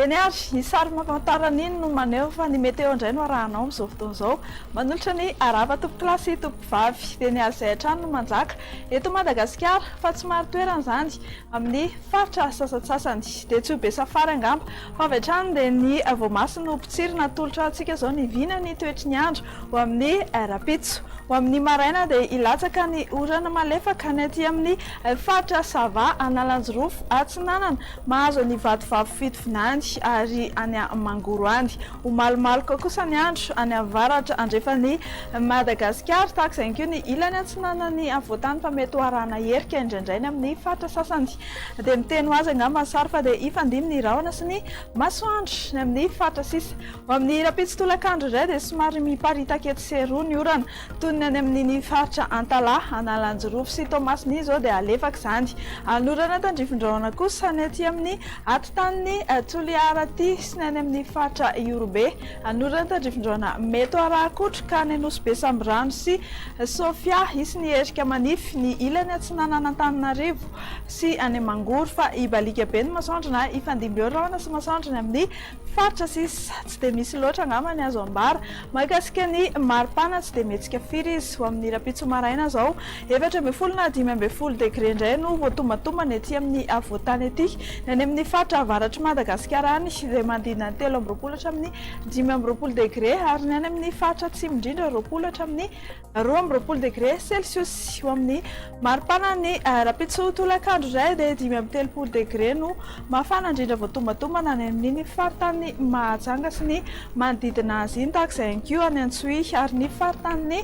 Eny ary, ny sary mampahantarana iny no maneho fa ny météo indray no arahanao amin'izao fotoana izao. Manolotra ny arahaba tompokolahy sy tompokovavy. Dia ny alizay hatrany no manjaka eto Madagasikara fa tsy marin-toerana izany amin'ny faritra sasantsasany. Dia tsy ho be safary angamba fa avy hatrany dia ny voamasy no mpotsirina atolotra antsika izao ny vina ny toetry ny andro ho amin'ny rahampitso. Ho amin'ny maraina dia hilatsaka ny orana malefaka ny aty amin'ny faritra Sava, Analanjirofo, Atsinanana, Mahazo an'i Vatovavy Fitovinany ary any Mangoro any. Ho malomaloka kosa ny andro any avaratra andrefan'i Madagasikara. Tahaka izay ihany koa ny ilany atsinanan'ny afovoantany fa mety ho arahana herika indraindray ny amin'ny faritra sasany. Dia miteny ho azy angamba ny sary fa dia hifandimby ny rahona sy ny masoandro ny amin'ny faritra sisa. Ho amin'ny rahampitso tolakandro indray dia somary miparitaka etsy sy eroa ny orana. Toy ny any amin'iny faritra Antalaha, Analanjirofo sy Toamasina iny izao dia alefaka izany. Anorana tandrifin-drahona kosa ny aty amin'ny atitanin'i Toliara aty sy ny any amin'ny faritra Ihorombe. Anorana tandrifin-drahona mety ho arahan-kotroka any Nosy Be Sambirano sy Sofia. Hisy ny erika manify ny ilany atsinanan'Antananarivo sy any Mangoro fa hibaliaka be ny masoandro na hifandimby eo rahona sy masoandro ny amin'ny faritra sisa. Tsy dia misy loatra angamba ny azo ambara mahakasika ny maripana, tsy dia mihetsika firy izy. Ho amin'ny rahampitso maraina izao, 14 na 15 degre indray no voatombantombana ety amin'ny afovoantany ety. Ny any amin'ny faritra avaratr'i Madagasikara any dia manodidina ny 23 hatramin'ny 25 degre ary ny any amin'ny faritra atsimo indrindra 20 hatramin'ny 22 degre selsiosy. Eo amin'ny maripana ny rahampitso tolakandro indray dia 35 degre no mafana indrindra voatombantombana any amin'iny faritanin'i Mahajanga sy ny manodidina azy iny, tahaka izay ihany koa any Antsohihy ary ny faritanin'i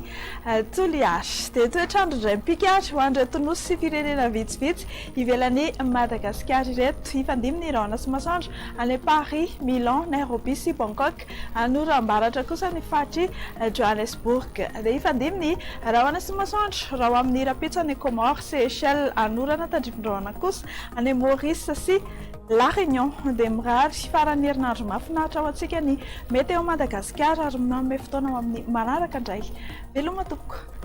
Toliara. Dia toetr'andro indray mipika ary ho an'ireto nosy sy firenena vitsivitsy ivelan'i Madagasikara ireto. Hifandimby ny rahona sy masoandro any Paris, Milan, Nairobi sy Bangkok. Anoram-baratra kosa ny faritr'i Johannesburg. Dia hifandimby ny rahona sy masoandro raha ho amin'ny rahampitso any Comores, Seychelles, hanorana tandrifin-drahona kosa any Maurice sy La Réunion. Dia mirary faran'ny herinandro mahafinaritra ho antsika ny Météo Madagasikara ary manome fotoana ho amin'ny manaraka indray. Veloma tompoko.